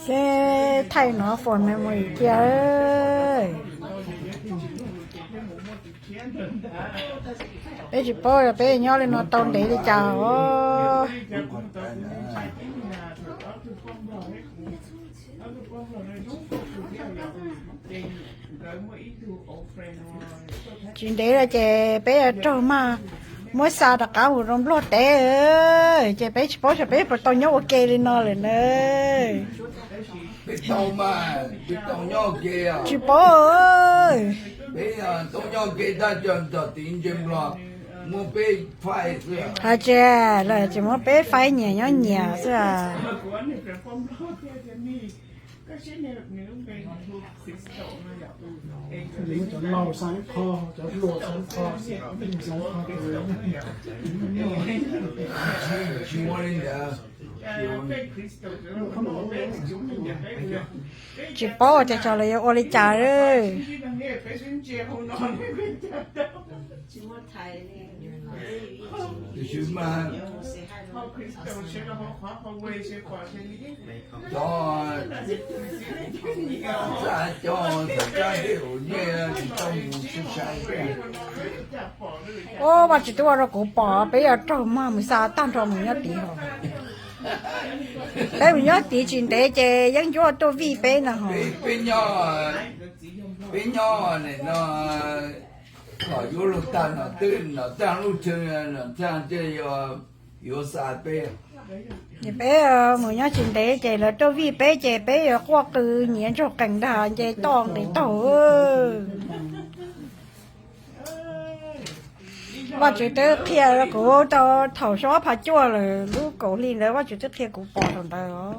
Seb thaij no for memory cia. Peb tsis paub peb nyob li no tau ntev li cas os. Tsis ntev lawm ces peb yuav raug mag muab xa rov qab mus rau Nplog teb, ces peb tsis paub xyov peb puas tau nyob ua ke li no lawm na. Tsis paub. Hais tias lawv tsis muab peb faib nyias nyob nyias xwb. Tsis paub tias xyov lawv yuav ua li cas. Ua, Vajtswv twb ua rau kuv pom peb yuav raug mag mus xa tag nrho mus nyob tid hos. Peb mus nyob tid tsis ntev ces yeeb ncuab tuaj vij peb no hos. Peb nyob no, kom yuav luag tag no twb no tag lub chaw no tag ces yuav xa peb. Ces peb mus nyob tsis ntev ces lawv tuaj vij peb ces peb yuav quaj qw nyiav ntsoog qees ntag nce toj nqis taug. Vajtswv twb qhia kuv tau thaum xyoo ob phav cuaj lawm lub kaum hli ntawd Vajtswv twb qhia kuv pom thaum ntawd os.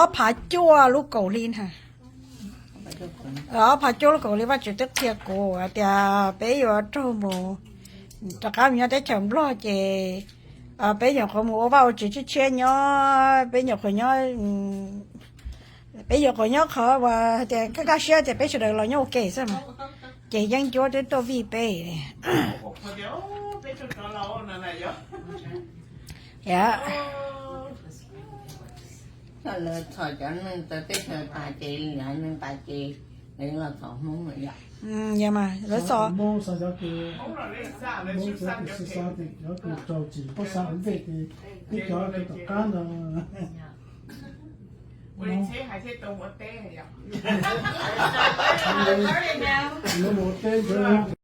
Ob phav cuaj lub kaum hli na. Ob phav cuaj lub kaum hli Vajtswv twb qhia kuv hais tias peb yuav raug mus rov qab mus nyob teb chaws Nplog ces peb nyuam qhuav mus ua vaj ua tsev tshiab tshiab nyob, peb nyuam qhuav nyob, peb nyuam qhuav nyob qhov uas hais tias kaj kaj siab tias peb sawv daws los nyob ua ke xwb mas, ces yeeb ncuab twb tuaj vij peb. Lawv txhom cov neeg txawv teb chaws tas ces lawv neeg tas ces lawv los txhom Hmoob lawm yom. Lawv txhom